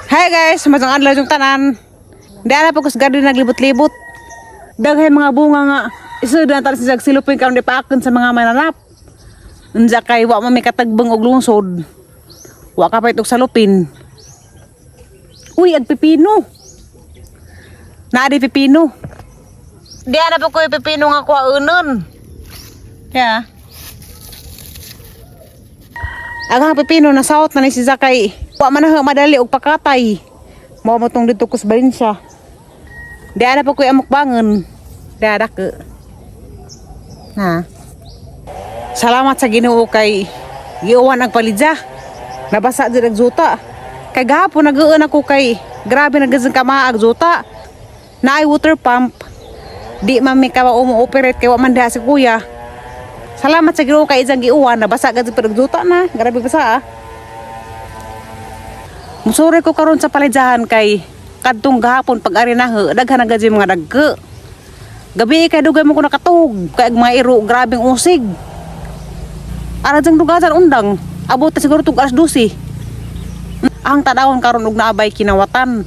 Hi guys, masang adlaw yung tanan. Di ana pa ko sa garden naglibot-libot. Daghay mga bunga nga. Isod na tal sa silupin karon di paakon sa mga mananap. Unsa kay wa man may katagbang og lungsod. Wa ka pa itok salupin. Uy, ag pipino. Naa di pipino. Di ana pa ko yung pipino nga kuwaonon. Ya. Ang mga pipino na south na ni si Zakay. Wa man na madali og pakatay. Mao mo tong dito ko sa Valencia. Di ana pa ko amok bangon. Di ana ko. Na. Salamat sa Ginoo kay giuwan ang palidya. Nabasa jud ang juta. Kay gahapon nag-uon ako kay grabe na gazang kamaag juta. Naay water pump. Di man mi ka umu-operate kay wa man diha si kuya. Salamat sa Ginoo kay isang giuwan, nabasa gad sa juta na. Grabe basa ah. Musuri ko karon sa palidyahan kay kadtong gahapon pag ari na daghan na gad yung mga dagko. Gabi kay dugay mo ko nakatug kay ang mga iro grabeng usig. Ara jang dugasan undang. Abot na siguro tug alas 12. Ang tanawon karon og naabay kinawatan.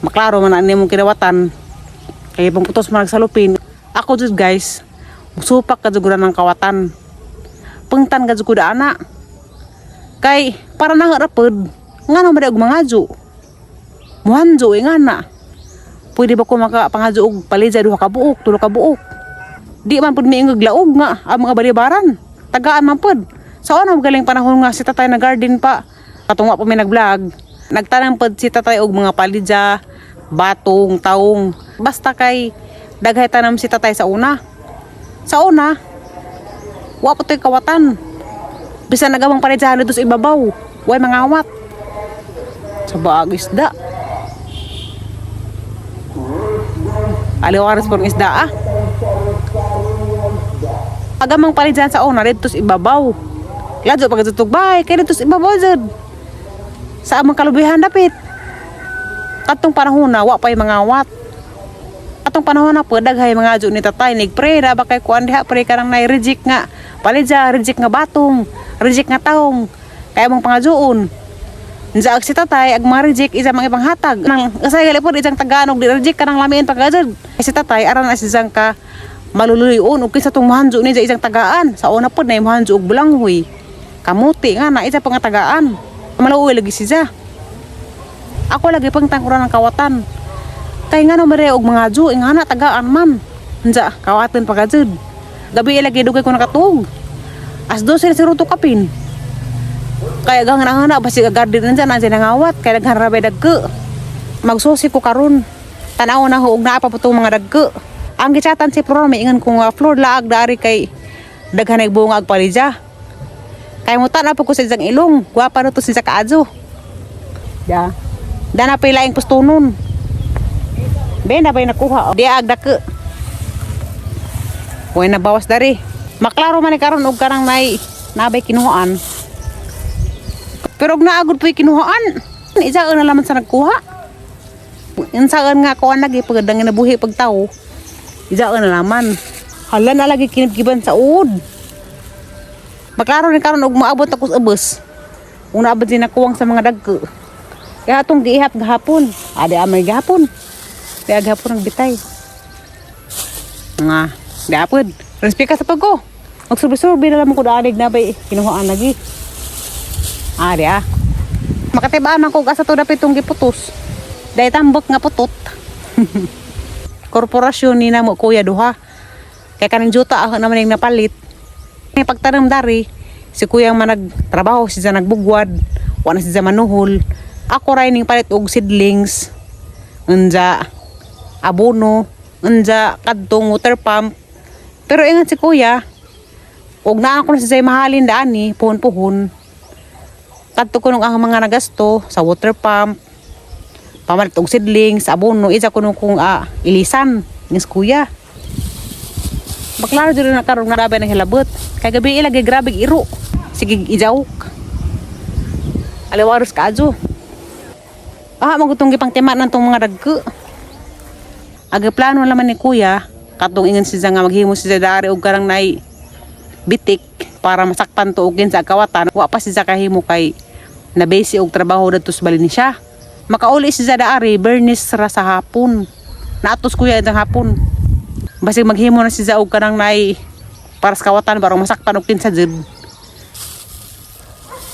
Maklaro man na nimong kinawatan. Kay pang putos man salupin. Ako jud guys, musupak ka jud ng kawatan. Pengtan ka jud ko ana. Kay para na nga rapod, nga na og mangadyo. Muhanjo eh nga na. Pwede ba ko makapangadyo og palidya duha ka buok, tulo ka buok? Di man pud miingog laog nga ang mga balibaran. Tagaan man pud. Sa una galing panahon nga si tatay na garden pa. Katong wa pa mi nag-vlog. Nagtanam pud si tatay og mga palidya, batong, taong. Basta kay daghay tanam si tatay sa una. Sa una, wa pa to'y kawatan. Bisan nagawang palidyahan dito sa ibabaw, way mangawat. Sa baag isda. Aliwaras po ng isda ah. Agamang palidyahan sa una dito sa ibabaw. Ladyo pag bay, kay dito sa ibabaw jud. Sa amang kalubihan dapit. Katong panahon na wa pa'y mangawat. Atong panahon na po daghay mga adyo ni tatay nigpre na ba kay kuan diha pre kanang nay reject nga palidya, reject nga batong, reject nga taong kaya mong pangadyoon. Unsa ag si tatay ag mga reject isa mga ibang hatag nang usay gali po isang taganog di reject kanang lamiin pagkajud. Si tatay aran na siyang ka maluluyon og kinsa tong mohanjo ni isang tagaan. Sa una pod na mohanjo og bulanghoy. Kamuti nga na isa pa nga tagaan. Maluoy lagi siya. Ako lagi pang tangkuran ng kawatan. Kay nga no mare og mga adyo, nga na tagaan man. Unsa kawatan pagkajud. Gabi lagi dugay ko nakatuog. As 12 na si Ruto kapin. Kaya gang na basi garden nandiyan nandiyan nangawat kay daghan ra bay dagko. Magsusi ko karon. Tan-aw na huog naa pa po tong mga dagko. Ang gitsatan si Flor may ingon ko nga Flor laag dari kay daghan ay bunga ag palidya. Kay mo tan pa ko sa isang ilong, gwapa na to si kaadyo. Ya. Dana pa ilaing pustunon. Be na ba'y nakuha? Di ag dako. Huwag na bawas dari. Maklaro man ni karon og kanang nay nabay kinuhaan. Pero og naagod po'y kinuhaan. Isa na laman sa nagkuha. Insaan nga kuan lagi pagdang nabuhi pagtawo. Isa na laman. Hala na lagi kinibkiban sa uod. Maklaro ni karon og maabot ako sa ubos. Una abot din nakuwang sa mga dagko. Kaya atong giihap gahapon. Ade amay gahapon. Kaya gahapon ang bitay. Nga, gapod. Respect ka sa pagko. Magsurbi-surbi na lamang ko daanig na bay kinuhaan lagi. Ade ah. Makatibaan man ko asa to dapit tong giputos. Dahil tambok nga putot. Korporasyon ni namo kuya duha. Kaya kaning juta ako naman yung napalit. May pagtanam dari, si kuya man nagtrabaho, siya nagbugwad, wala siya manuhol. Ako ray ning palit og seedlings, unja abono, unja kadtong water pump. Pero ingat si kuya, og naa ko na siya mahalin daani, puhon-puhon. Kadto ko nung ang mga nagasto sa water pump, pamalit og seedlings, abono, isa ko nung kung ilisan ni kuya. Maklaro jud na karon nga grabe ng hilabot. Kay gabi ilagi grabe iro. Sige ijawk. Aliwaros ka adyo. Ah, magutong gipang tima ng tong mga dagko. Aga plano naman ni kuya, katong ingon siya nga maghimo siya dari og karang nay bitik para masakpan to og sa kawatan. Wa pa siya kahimo kay na busy og trabaho dadto sa Valencia. Makauli si Zada ari Bernice ra sa hapon. Naatos kuya ang hapon. Basig maghimo na si Zaog kanang nay para sa kawatan barong masaktan og kinsa jud.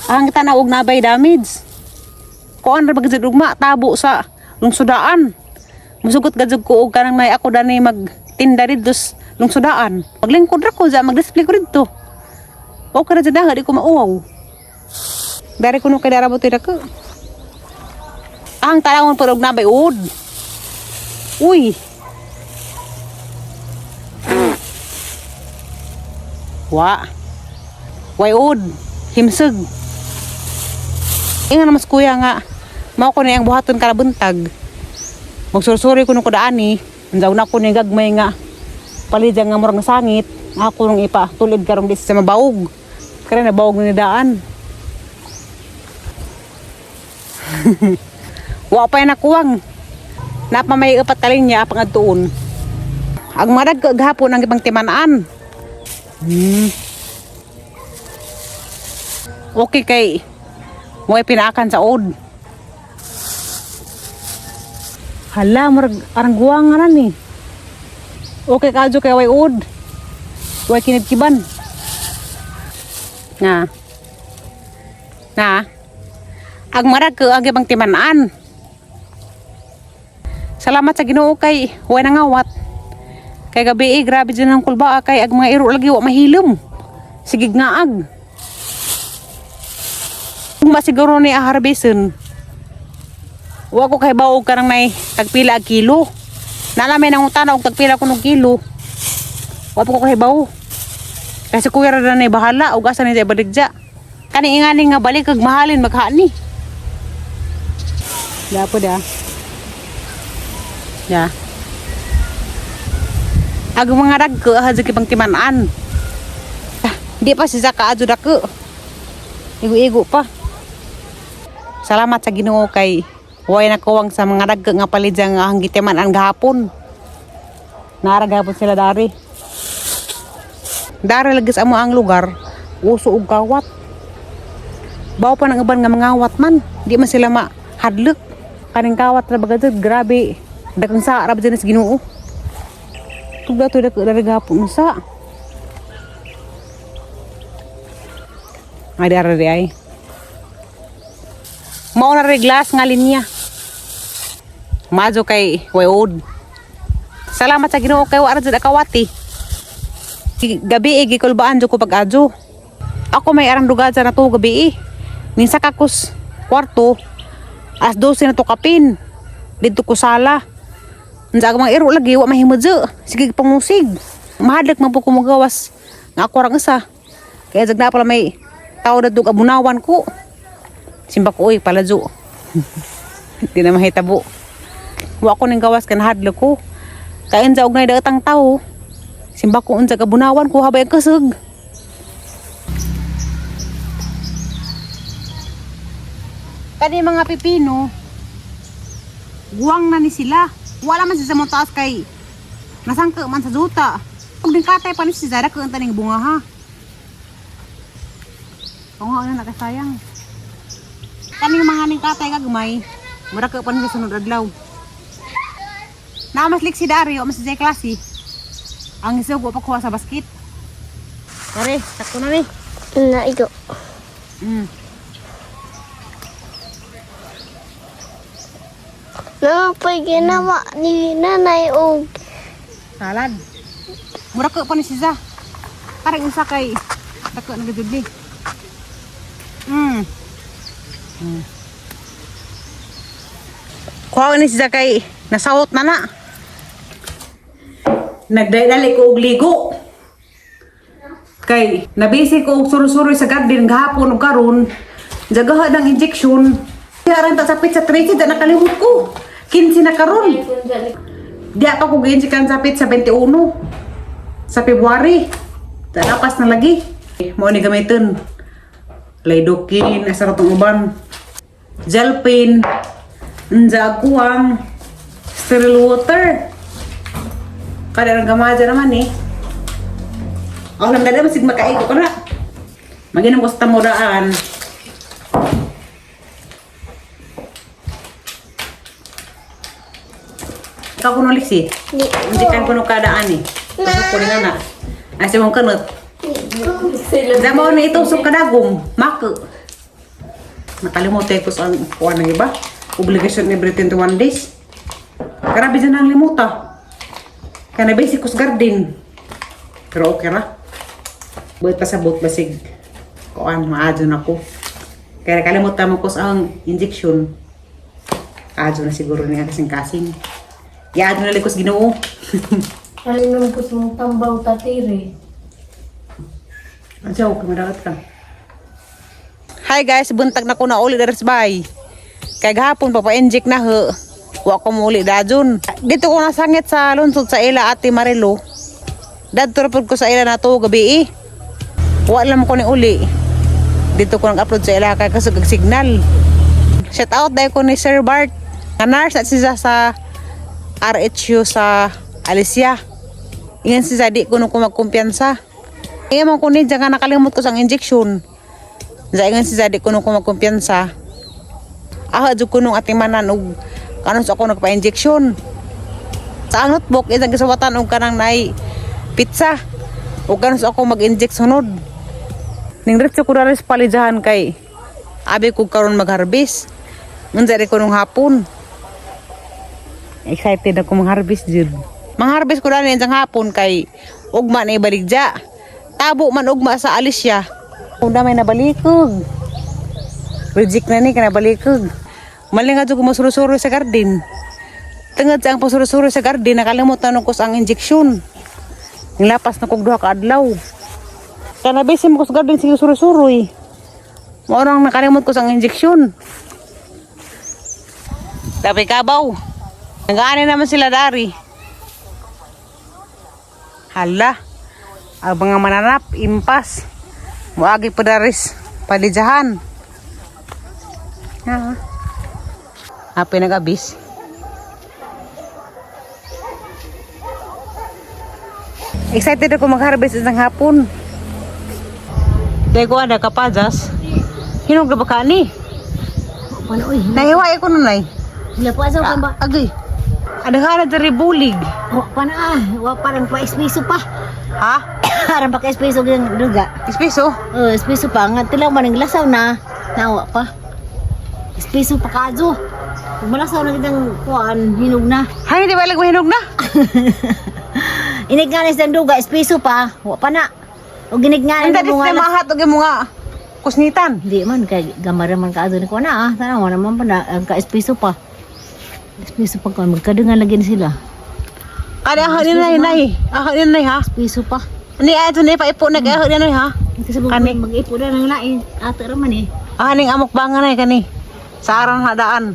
Ang kita na og nabay damage. Kuan ra ba gid ugma tabo sa lungsodaan. Musugot gid ko og kanang nay ako dani magtinda didto sa lungsodaan. Maglingkod ra ko za mag-display ko didto. Okay ra jud na di ko mauwaw. Dari kuno kay dara mo ko. Ang talangon pero og nabay ud. Uy. Wa. Way ud. Himsog. Inga naman kuya nga. Mao ko ni ang buhaton kada buntag. Magsursuri ko nung kudaani. Andaw na ko ni gagmay nga. Palidya nga murag nasangit. Ako nung ipa tulid karong di sa mabaog. Kaya nabaog ni daan. Wa pa nakuwang. Napa may upat ka linya pang adtuon. Ang marag gahapon ang ibang timanaan. Okay kay way pinaakan sa od. Hala, murag arang guwang nga na ni. Okay kaadyo kay way od. Way kinibkiban. Na. Na. Ang marag ko ang ibang timanaan. Salamat sa Ginoo kay way nangawat. Kay gabi eh, grabe dyan ang kulba kay ag mga iro lagi wa mahilom. Sige ngaag. Kung masiguro ni aharbison. Wa ko kay baog ka nang may tagpila ag kilo. Nalamay nang utana og tagpila ko ng kilo. Wa pa ko kay bawo. Kasi kuya ra na bahala og asa ni sa ibaligya. Kani ingani nga balik kag mahalin maghani. Da po da. Ya. Ag mga ragko ha jud pang timan-an. Ah, di pa si Zaka adyo dako. Igo-igo pa. Salamat sa Ginoo kay way nakuwang sa mga ragko nga palidya nga ang gitiman-an gahapon. Naara gahapon sila dari. Dari lagi sa amo ang lugar, uso og kawat. Bawo pa ng uban nga mga wat man, di man sila mahadlok. Kaning kawat ra baga jud, grabe. Dakang sa ra ba dyan sa Ginoo. Tugda to dak dari gahapon sa. Ay dari di ay. Mao na reglas nga linya. Majo kay wayod. Salamat sa Ginoo kay wa ra jud akawati. Gabi eh, gikulbaan jud ko pag-adyo. Ako may arang duga dyan na to gabi eh. Minsa kakos kwarto, as 12 na to kapin. Dito ko sala. Unsa ako mga iro lagi, wa mahimudyo. Sige pangusig. Mahadlok man po ko magawas. Nga ako rang isa. Kaya jag na pala may tao na dug abunawan ko. Simba ko, uy, paladyo. Di na mahitabo. Wa ko ning gawas kan hadlok ko. Kain sa ugnay dagatang tao. Simba ko unsa kabunawan ko habay ang kusog. Kani mga pipino, guwang na ni sila. Wala man sila sa taas kay nasangka man sa juta. Pag din katay pa ni si Zara kung taning bunga ha. Oo nga, ano nakasayang. Kaning mga ning katay gagmay, mura ka pa ni sa sunod adlaw. Namaslik si Dario, mas si klase. Ang isog wa pa kuha sa basket. Pare, sakto na ni. Na igo. Nang pa'y ginawa ni nanay og Salad. Mura ka pa ni siya. Parang unsa kay dako na gud ni. Kuha ni siya kay nasawot na na. Nagdali ko og ligo. Kay nabisi ko og suro-suroy sa garden gahapon ug karon. Jagaha ng injection. Aran ta sa pizza 13 da nakalimot ko. 15 na karon. Di pa ko giinsikan sa pizza 21 sa February. Talapas na lagi. Mao ni gamiton. Lidocaine, asa ra tong uban. Gel pen, unsa kuwang sterile water. Kada ang gamaja naman eh. Ako lang dali masig makaigo ka na. Maginom ko sa tamuraan. Ikaw kuno liksi. Di Hindi kan kuno kadaan eh. Tusok ko rin na. Ay sa mong kanot. Damo ni itusok kadagom. Mako. Nakalimutan ko sa kuha ng iba. Obligation every 21 days. Grabe dyan ang limuta. Kaya na basic kus garden. Pero okay ra. Buhat pa sa bot basig. Kuan, maadyo na ko. Kaya nakalimutan mo ko sa ang injection. Adyo na siguro niya kasing-kasing. Yaadyo na likos Ginoo. Alinom ko mong tambaw tatiri. Ang siya, okay, madagat ka. Hi guys, buntag na ko na uli daris bay. Kay gahapon papa-inject na ho. Wa ko muli dajon. Dito ko nasangit sa lungsod sa ila Ate Marilo. Dadto ra pud ko sa ila nato gabi eh. Wa lang ko ni uli. Dito ko nag-upload sa ila kay kasug og signal. Shout out dahil ko ni Sir Bart. Nga nurse at siya sa RHU sa Alicia. Ingan si Zadi kuno ko magkumpiyansa. Ingan man ko ni dyan nga nakalimot ko sa injection. Ingan si Zadi kuno ko magkumpiyansa. Aha jud kuno atimanan og kanon sa ako nagpa-injection. Sa ang notebook isang gisawatan og kanang nay pizza. Ug kanon sa ako mag-inject sunod. Ning retso ko dali sa palijahan kay abi ko karon mag-harvest. Ngunsa ko nung hapon. Excited ako mag-harvest jud. Mang-harvest ko dali isang hapon kay ugma na ibaligja. Tabo man ugma sa Alicia. Una may nabalikog. Reject na ni ka nabalikog. Mali nga jud ko mosurusuro sa garden. Tungod sa ang pasurusuro sa garden, nakalimutan ko sa ang injection. Nilapas na kog duha ka adlaw. Kaya nabisim ko sa garden sige suro-suroy. Mao nang nakalimot ko sa ang injection. Tapi kabaw. Nagaani naman sila dari. Hala. Ang mga mananap, impas. Muagi pa daris, palijahan. Ha. Happy nag-abis. Excited ako mag-harvest isang hapon. Dahil ko ada kapajas. Hinog na ba ka ni? Wala oy. Nahiwa ko nun ay. Wala pa asaw ka ba? Agay. Ada ka na dari bulig. Wa pa na ah. Wa pa rin pa espeso pa. Ha? Aran pa ka espeso gyud duga. Espeso? Oh, espeso pa nga tilaw man ang lasaw na. Nawa pa. Espeso pa kaadyo. Kung malasaw na kitang kuan, hinog na. Hay, di ba lag mahinog na? Inig nga na isang duga, espeso pa. Wa pa na. O ginig nga Ang na dali mo sa nga. mahat og imo nga kusnitan. Hindi man kay gamara man kaadyo ni kuan na ah. Tanaw naman pa na ang ka-espeso pa. Espeso pa kuan magkadungan lagi ni sila. Kada ako ni nay nay. Ako ni nay ha. Espeso pa. Ni ato ni paipo nag ako ni nay ha. Kasi Kani. mag-ipo na ng lain. Ato ra man eh. Aning amok bangan nay kani. Sa aran hadaan.